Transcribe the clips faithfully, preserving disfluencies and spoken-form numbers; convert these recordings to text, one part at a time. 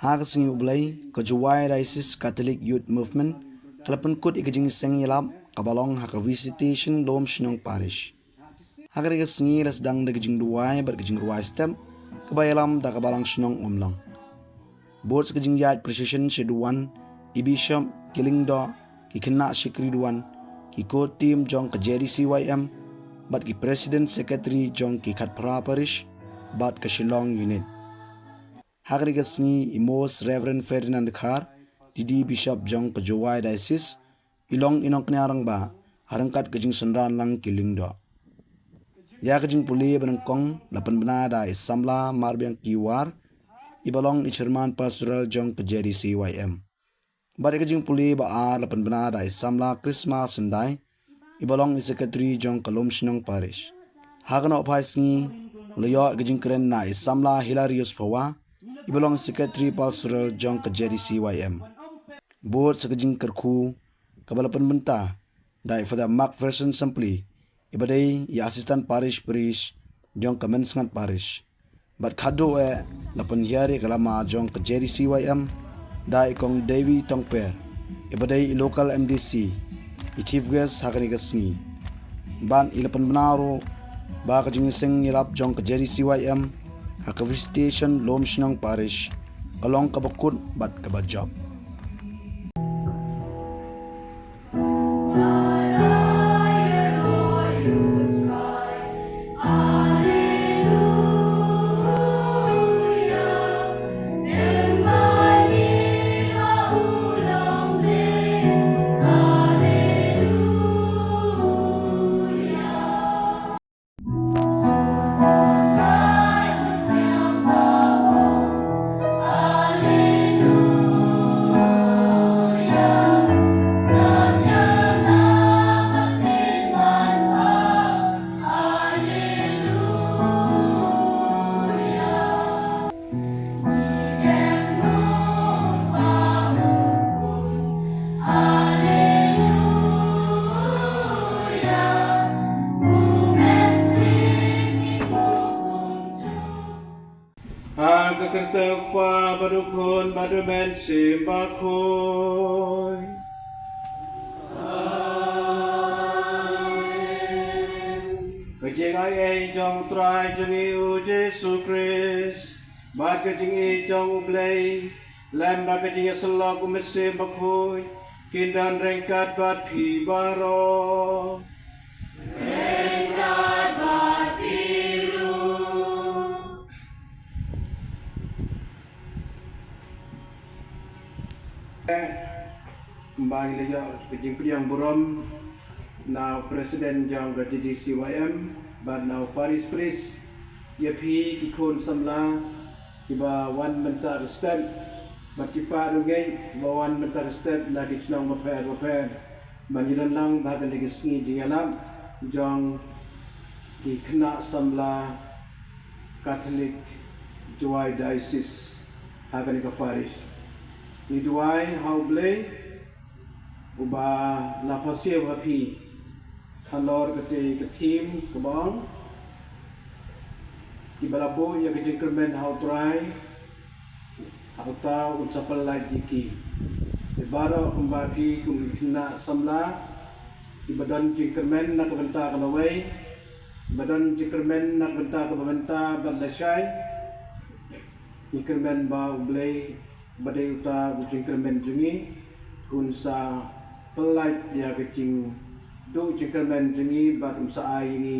Ha ka sngi U Blei, ka Jowai Diocese Catholic Youth Movement ka la pynkut ïa ka jingseng ïalap kaba long ha ka Visitation Lumshnong Parish. Ha kane ka sngi la sdang da ka jingduwai bad ka jingrwai step kaba ïalam da ka Balang Shnong Umlong. Bud sa ka jingïaid procession sha duwan, i Bishop, ki lyngdoh, ki khynnah shakri duwan, ki core team jong ka J D C Y M, bad ki president secretary jong ki khatphra parish bad ka Shillong unit. Ha kane ka sngi i Most Reverend Ferdinand Dkhar, D D Bishop jong ka Jowai Diocese, i long i nongkñia rangbah ha ryngkat ka jingsynran lang ki lyngdoh. Ïa ka jingpule ba nyngkong la pynbna da i samla Marbiang Kiwar, i ba long i chairman pastoral jong ka J D C Y M. Bad ïa ka jingpule ba ar la pynbna da i samla Christmas Syndai, i ba long i secretary jong ka Lumshnong Parish. Ha ka nohphai sngi la ïoh ïa ka jingkren na i samla Hilarius Phawa, i ba long i secretary pastoral jong ka J D C Y M. Bud sa ka jingkyrkhu kaba la pynbynta da i Father Mark Verson Sampli, i ba dei i assistant parish priest jong ka Mynsngat Parish. Bad khadduh eh la pynhiar ïa ka lama jong ka J D C Y M da i Kong Devi Tongper, i ba dei i local M D C, i chief guest ha kane ka sngi. Bad i la pynbna ruh ba ka jingseng ïalap jong ka J D C Y M ha ka Visitation Lumshnong Parish ka long kaba kut bad kaba jop. Ha ka kyrteng U Kpa bad U Khun bad U Mynsiem Bakhuid. Ka jingaiei jong U Trai jong ngi U Jisu Khrist bad ka jingïeit jong U Blei lem bad ka jingïasyllok U Mynsiem Bakhuid kin don ryngkat bad phi baroh. Ryngkat bad phi ruh. Kumba ngi la ïoh ka jingpdiang burom na u president jong ka J D C Y M bad na u parish priest, ïa phi ki khun samla kiba wan mynta ka step bad ki parangeit ba wan mynta ka step na ki shnong bapher bapher. Ban ïadon lang bad kane ka sngi jingïalap jong ki khynnah samla Catholic Jowai Diocese ha kane ka parish. Ngi duwai ha U Blei uba la phasiaw ha phi halor kata ka theme kaba ong kiba la buh ïa ka jingkyrmen ha U Trai, ha uta un sa pyllait ïa ki. Te baroh kumba phi kum ki khynnah samla kiba don jingkyrmen na ka bynta ka lawei, kiba don jingkyrmen na ka bynta kaba mynta bad lashai, ngi kyrmen ba U Blei ba dei uta u jingkyrmen jong ngi un sa pyllait ïa ka jingduh jingkyrmen jong ngi bad un sa ai ïa ngi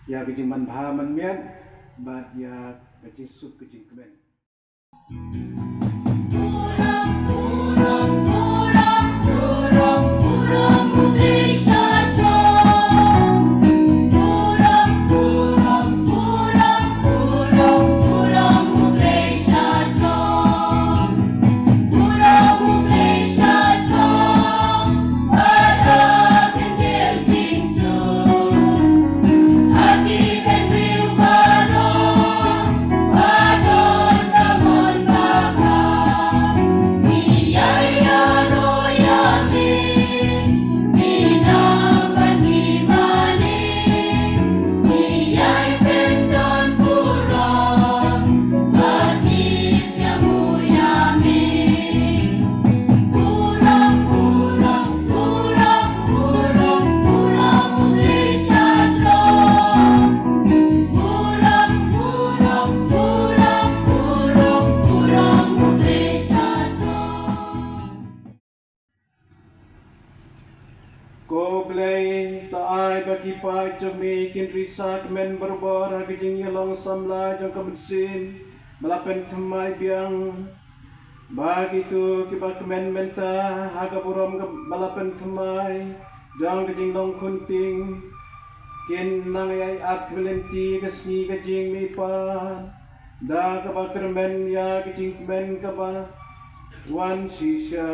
ïa ka jingmanbha manmiat bad ïa ka jingsuk ka jingkmen. Ki paid jong me kin risa kmen barabor ha ka jingïalong samla jong ka mynsiem ba la pynthymmai biang. Ba kito kiba kmen mynta ha ka burom ka ba la pynthymmai jong ka jinglong khunting kin nang ïai ap kmen lynti ka sngi ka jingmihpat. Da kaba kyrmen ïa ka jingkmen kaba wan shisha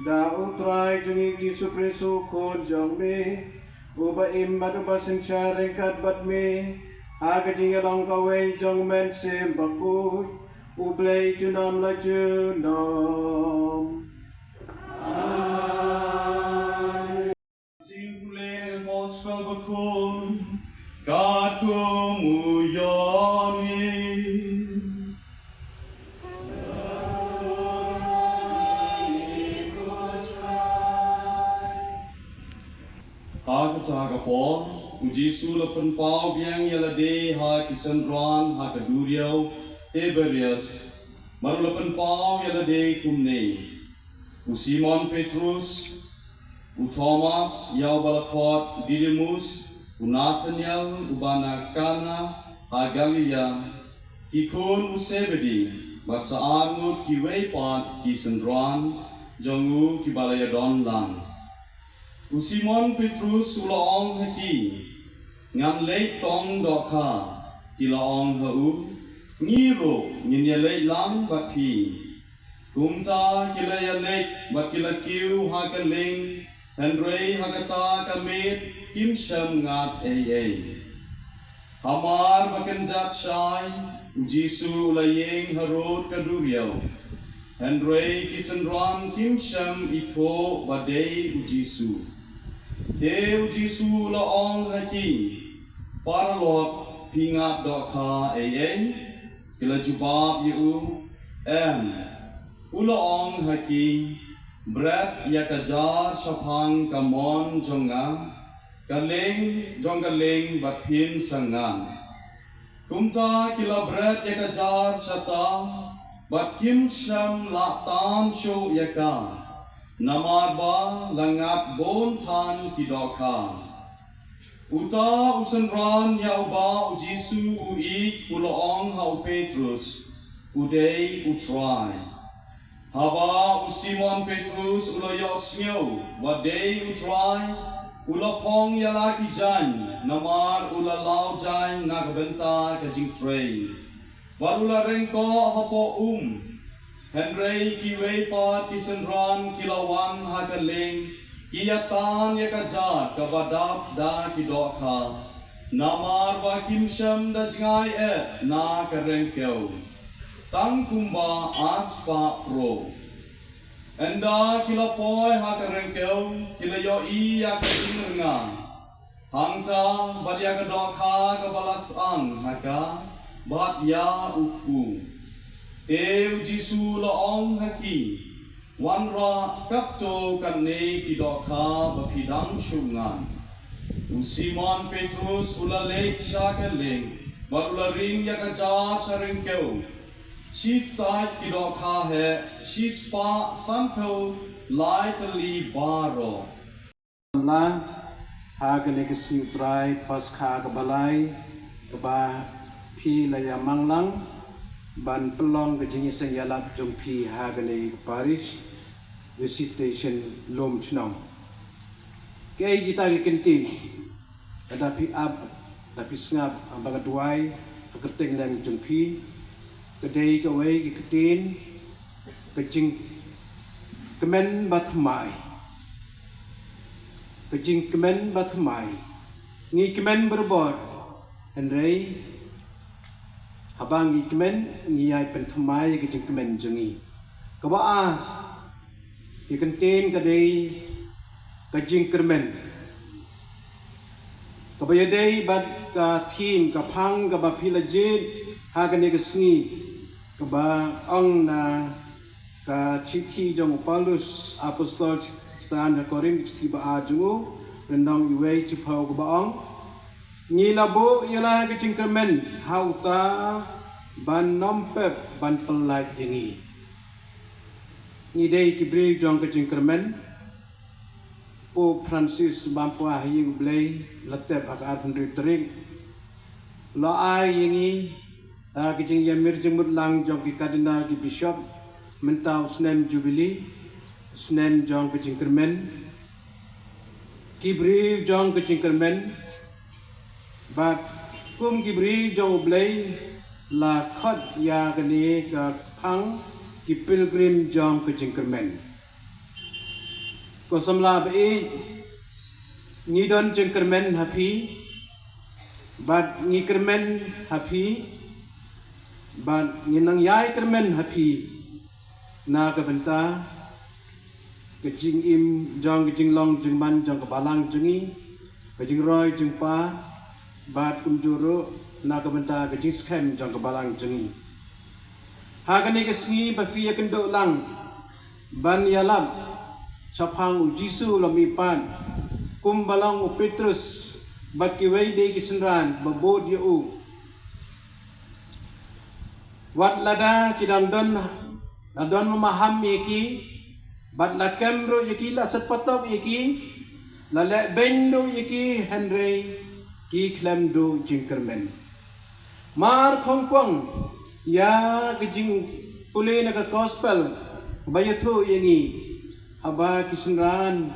da U Trai jong ngi Jisu Khrist U Khun jong me, uba im bad uba synshar ryngkat bad me ha ka jingïalong kawei jong U Mynsiem Bakhuid, U Blei junom la junom. Amen. Jingpule Apostol Bakhuid katkum u Ïoannis. Ha kata ka por, u Jisu u la pynpaw biang ïa lade ha ki synran ha ka duriaw Tiberias, bad u la pynpaw ïa lade kumne: U Simon Petrus, u Thomas, ïa uba la khot Didimus, u Nathanael uba na Kana ha Galilea, ki khun u Sebedi, bad sa ar ngut kiwei pat ki synran jong u kiba la ïadon lang. U Simon Petrus u la ong ha ki: Ngan leit tong dohkha. Ki la ong ha u: Ngi ruh ngin ïaleit lang bad phi. Kumta ki la ïaleit bad ki la kiew ha ka lieng, hynrei ha kata ka miet kim shym ngat ei ei. Hamar ba kynjat shai, u Jisu u la ïeng harud ka duriaw, hynrei ki synran kim shym ithuh ba dei u Jisu. Te u Jisu u la ong ha ki: Paralok, phi ngat dohkha ei ei? Ki la jubab ïa u: Em. U la ong ha ki: Bret ïa ka jar shaphang ka mon jong nga, ka lieng jong ka lieng, bad phin sa ngan. Kumta ki la bret ïa ka jar shata, bad kim shym lah tan shuh ïa ka, namar ba la ngat bun than ki dohkha. Uta u synran ïa uba u Jisu u ïeit u la ong ha u Petrus, u dei u Trai. Haba u Simon Petrus u la ïohsngew ba dei u Trai, u la phong ïa la ki jaiñ, namar u la law jaiñ na ka bynta ka jingtrei. Bad u la ryngkoh hapoh um. Hynrei kiwei pat ki synran ki la wan ha ka lieng, ki ïatan ïa ka jar kaba dap da ki dohkha, namar ba kim shym da jngai eh na ka ryngkew, tang kumba ar spah pro. Ynda ki la poi ha ka ryngkew, ki la ïohi ïa ka jingrnga, hangta bad ïa ka dohkha kaba la sang ha ka, bad ïa u kpu. Te u Jisu u la ong ha ki: Wanrah katto katne ki dohkha ba phi dang shu ngan. U Simon Petrus u la leit sha ka lieng, bad u la ring ïa ka jar sha ryngkew. Shi stait ki dohkha heh, shi spah sanphew lai tylli baroh. Samla ha kane ka sngi U Trai, Paskha kaba lai, kaba phi la ïamanglang ban pynlong ka jingïaseng ïalap jong phi ha kane ka parish visitation Lumshnong. Kaei kita ki kyntien? Lada phi ap, lada phi sngap, ah, ba ka duwai ha ka kyrteng lem jong phi, ka dei kawei ka ktien ka jingkmen bathymmai. Ka jingkmen bathymmai. Ngi kmen barabor, hynrei haba ngi kmen, ngi ïai pynthymmai ka jingkmen jong ngi. Kaba ar, ka kyntien ka dei ka jingkyrmen. Kaba ïadei bad ka theme, ka phang kaba phi la jied ha kane ka sngi, kaba ong na ka shithi jong u Paulus Apostol, shithi ha Korinth, shithi ba ar jong u, lynnong uwei, shiphew, kaba ong: Ngi la buh ïa la ka jingkyrmen ha uta ban nym pep ban pyllait ïa ngi. Ngi dei ki briew jong ka jingkyrmen. Pope Francis bam pwa ha ïing U Blei la tep ha ka arphew hynriew tarik. La ai ïa ngi, ah, ka jingïamir jingmut lang jong ki Cardinal, ki Bishop, mynta u snem Jubilee, snem jong ka jingkyrmen. Ki briew jong ka jingkyrmen, bad kum ki briew jong U Blei la khot ïa kane ka phang ki pilgrim jong ka jingkyrmen. Ko samla ba ïeit, ngi don jingkyrmen ha phi, bad ngi kyrmen ha phi, bad ngi nang ïai kyrmen ha phi, na ka bynta ka jingim jong ka jinglong jingman jong ka balang jong ngi, ka jingroi jingpar, bad kumjuh ruh na ka bynta ka jingskhem jong ka balang jong ngi. Ha kane ka sngi ba phi ïakynduh lang ban ïalap shaphang U Jisu la mihpat, kum ba long u Petrus bad kiwei de ki synran ba bud ïa u. Wat lada ki dang don, la don maham ïa ki, bad la kem ruh ïa ki, la set patok ïa ki, la leh beiñ ruh ïa ki, hynrei ki khlem duh jingkyrmen. Mar khongpong ïa ka jingpule na ka gospel ba ïathuh ïa ngi, haba ki synran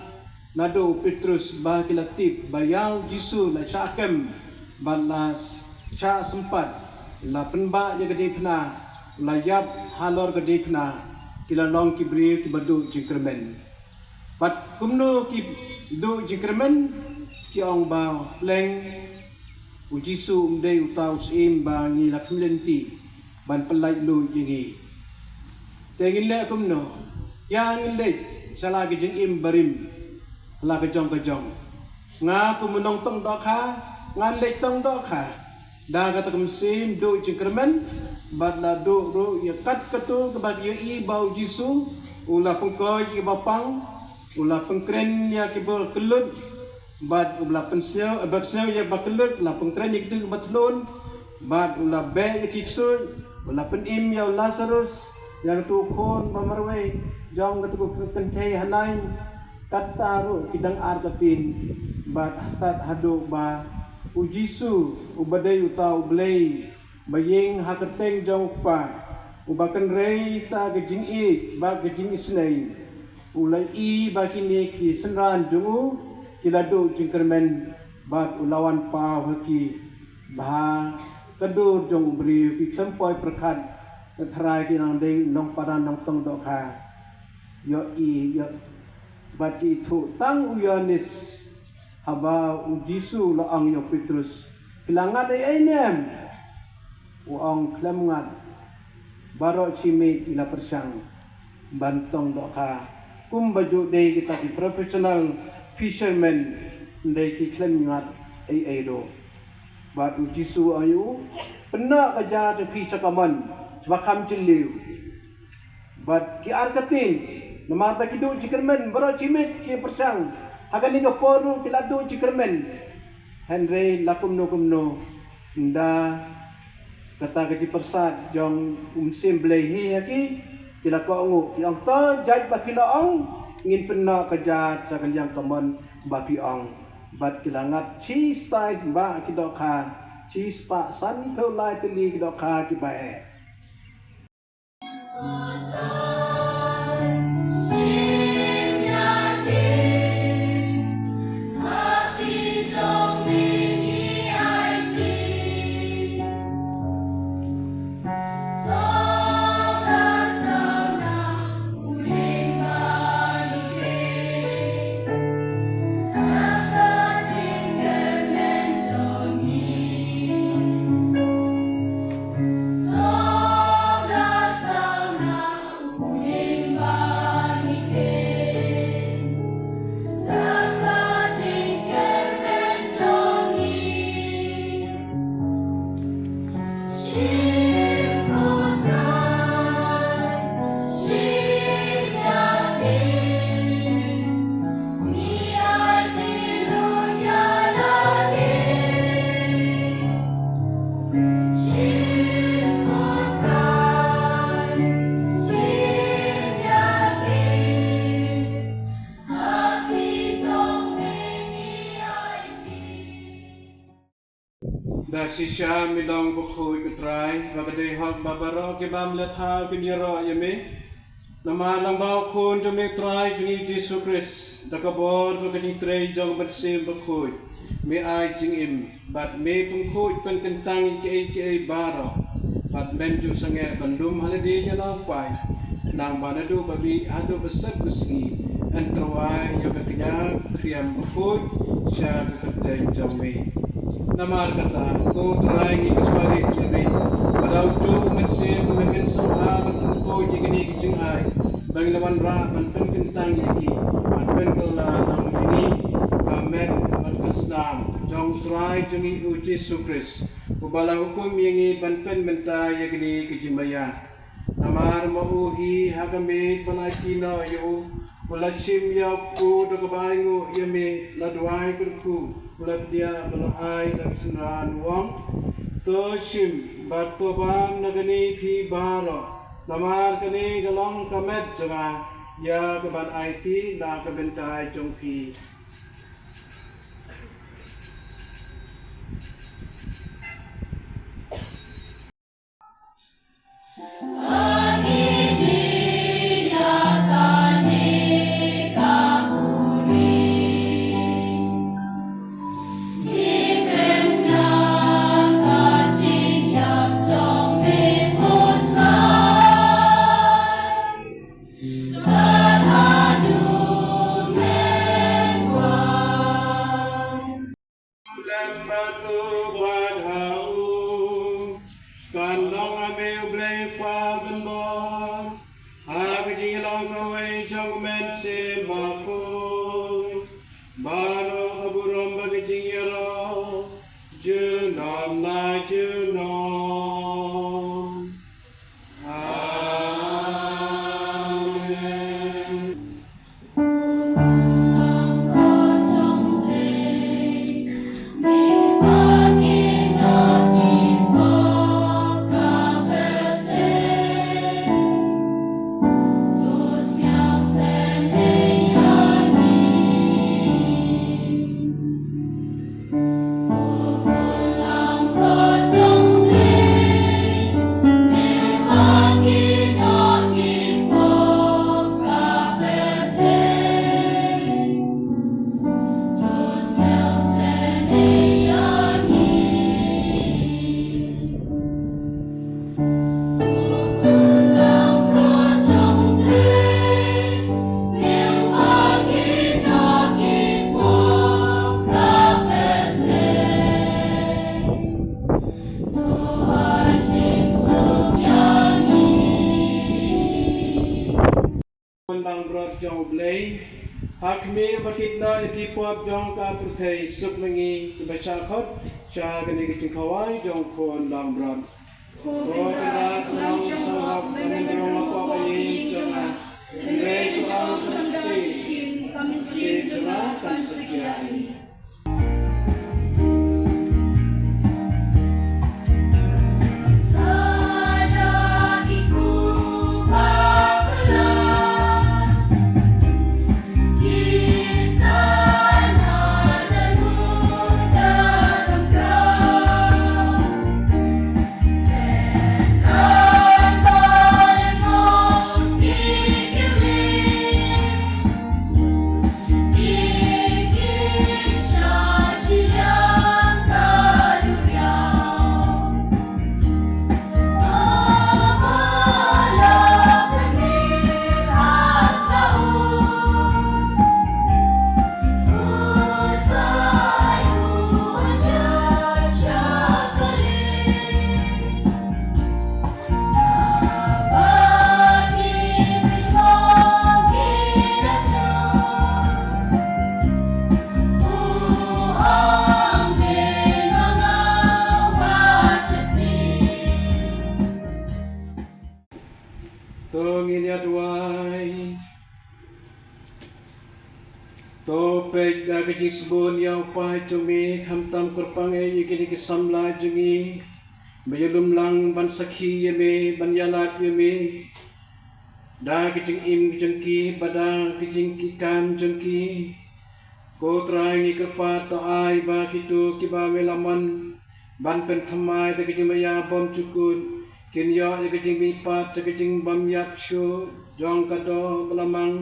naduh u Petrus ba ki la tip ba ïa U Jisu la shah kem, bad la shah sympat, la pynbah ïa ka diengphna, la ïap halor ka diengphna, ki la long ki briew kiba duh jingkyrmen. Bad kumno ki duh jingkyrmen? Ki ong ba pleng U Jisu um dei uta u syiem ba ngi la khmih lynti ban pyllait luid ïa ngi. Te ngin leh kumno? Ïa ngin leit sha la ka jingim barim, la ka jong ka jong. Nga kum u nongtong dohkha, ngan leit tong dohkha. Da kata ka mynsiem duh jingkyrmen, bad la duh ruh ïa kat katu kaba ki ïohi ba U Jisu u la pynkhuid ïa kiba pang, u la pynkren ïa kiba kyllut, bad u la pynsngew, eh, ba sngew ïa ba kyllut, la pynkren ïa kitu kiba thlun, bad u la beh ïa ki ksuid, u la pynim ïa u Lasarus, ïa katu u khun ba marwei jong katu ka kynthei ha Nain. Kata ruh ki dang ar ka ktien, bad hatat haduh ba U Jisu uba dei uta U Blei ba ïeng ha kyrteng jong U Kpa, uba kynrei ta ka jingïeit bad ka jingisynei, u la ïohi ba kine ki synran jong u ki la duh jingkyrmen, bad u la wan paw ha ki ba ha ka dur jong u briew ki khlem poi pyrkhat, ka tharai ki nang dei nongpadan nongtong dohkha. Ïohi, ïoh, bad ki ithuh tang u Ïoannis. Haba U Jisu u la ong ïa u Petrus, phi la ngat ei ei ne em? U ong khlem ngat. Baroh shi miet ngi la pyrshang ban tong dohkha. Kumba ju dei kita ki professional fishermen, hynrei ki khlem ngat ei ei ruh. Bad U Jisu u ong ïa u, pynnoh ka jar jong phi sha kamon, sha ba kham jylliew. Bad ki ar ka ktien, namar ba ki duh jingkyrmen, baroh shi miet ki pyrshang. Ha kane ka por ruh ki la duh jingkyrmen. Hynrei la kumno kumno, ynda kata ka jingpyrsad jong U Mynsiem Blei hi ha ki, ki la kohnguh, ki ong, to jait ba phi la ong, ngin pynnoh ka jar sha ka liang kamon ba phi ong. Bad ki la ngat shi stai ba ki dohkha, shi spah sanphew lai tylli ki dohkha kiba eh. Shisha me long bakhuid, ko Trai, ba ka dei hok ba baroh ki bym leh thaw kin ïaroh ïa me. Namar lyngba u Khun jong me, Trai jong ngi Jisu Khrist, da ka bor bad ka jingtrei jong u Mynsiem Bakhuid, me ai jingim bad me pynkhuid pynkyntang ïa kiei kiei baroh. Bad men ju sangeh ban lum ha lade ïa la u paid, nang ba naduh ba mih haduh ba sep ka sngi, yn tyrwa ïa ka kñia khriam bakhuid sha ka kyrteng jong me. Namar kata, ko Trai, ngi kyrpad ïa me, ba da u juh u Mynsiem, me kynsngewbha ban pynkhuid ïa kine ki jingai, ba ngin wanrah ban pynkyntang ïa ki, ban pynkylla lang ïa ngi, ka met bad ka snam jong u Trai jong ngi u Jisu Khrist, uba la hukum ïa ngi ban pynmynta ïa kine ki jingmaïa. Namar ma u hi ha ka miej ba la aiti noh ïa u, u la shim ïa u kpu da kaba ainguh ïa me, la duwai kyrkhu, u la pdiah bad la ai da ka synran, u ong: To shim bad to bam na kane phi baroh, namar kane ka long ka met jong nga, ïa kaban aiti na ka bynta jong phi. Lem bad u bad ha u, kan long ha me U Blei Kpa Kynbor, ha ka jingïalong kawei jong U Mynsiem Bakhuid, baroh ka burom bad ka jingïaroh junom la junom. Amen. Khun langbrot jong U Blei, ha khmih bad kit noh ïa ki pop jong ka pyrthei, suk ma ngi kiba shah khot sha kane ka jingkhawai jong u khun langbrot. Ko Kynrad, nang shong hok, men rong la pok ïa ïing jong nga. Hynrei shu ong kham dei ïa ïing, ka mynsiem jong nga kan sa jia hi. To ngin ïa duwai. To peit da ka jingsbun ïa u paid jong me, khamtam kyrpang eh ïa kine ki samla jong ngi ba ïalum lang ban sakhi ïa me, ban ïalap ïa me da ka jingim jong ki bad da ka jingkitkham jong ki. Ko Trai, ngi kyrpad to ai ba kito kiba me la mon ban pynthymmai da ka jingmaïa bymjukut, kin ïoh ïa ka jingmihpat sha ka jingbym ïap shuh jong ka doh ba la mang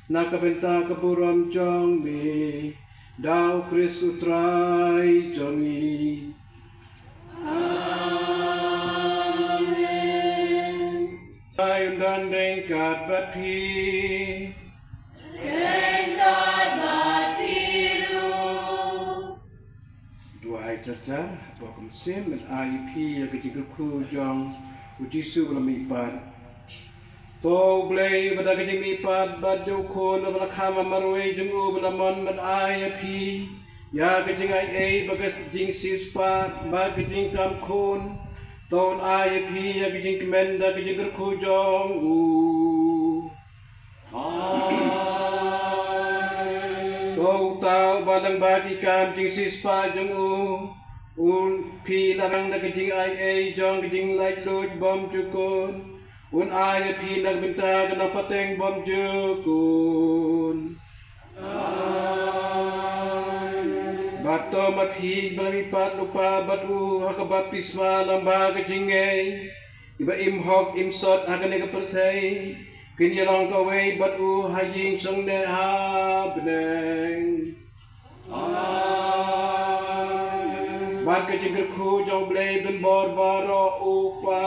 na ka bynta ka burom jong me. Da U Khrist U Trai jong ngi. Amen. Ai un don ryngkat bad phi. Ryngkat bad phi ruh. Duwai jar jar, ha ka mynsiem, ban ai ïa phi ïa ka jingkyrkhu jong U Jisu ba la mihpat. To U Blei, uba da ka jingmihpat bad jong U Khun uba la kham ha marwei jong u, ba la mon ban ai ïa phi ïa ka jingaiei bad ka jingsiewspah bad ka jingkam khun. To un ai ïa phi ïa ka jingkmen da ka jingkyrkhu jong u. Amen. To uta uba lyngba ki kam jingsiewspah jong u, un phi la rang da ka jingaiei jong ka jinglaitluid bymjukut, un ai ïa phi na ka bynta ka nongpateng bymjukut. Amen. Bad to ma phi ba la mihpat lypa bad u ha ka baptisma lyngba ka jingngeit, kiba im hok im sot ha kane ka pyrthei, kin ïalong kawei bad u ha ïing shongneh ha bneng. Amen. Bad ka jingkyrkhu jong U Blei bin bor baroh, U Kpa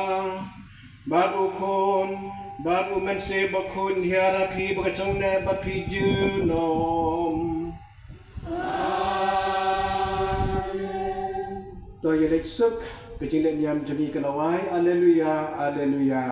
bad U Khun bad U Mynsiem Bakhuid, hiar ha phi ba ka shongneh bad phi junom. Amen. To ïa leit suk, ka jingleit niam jong ngi ka la wai. Alleluia, alleluia.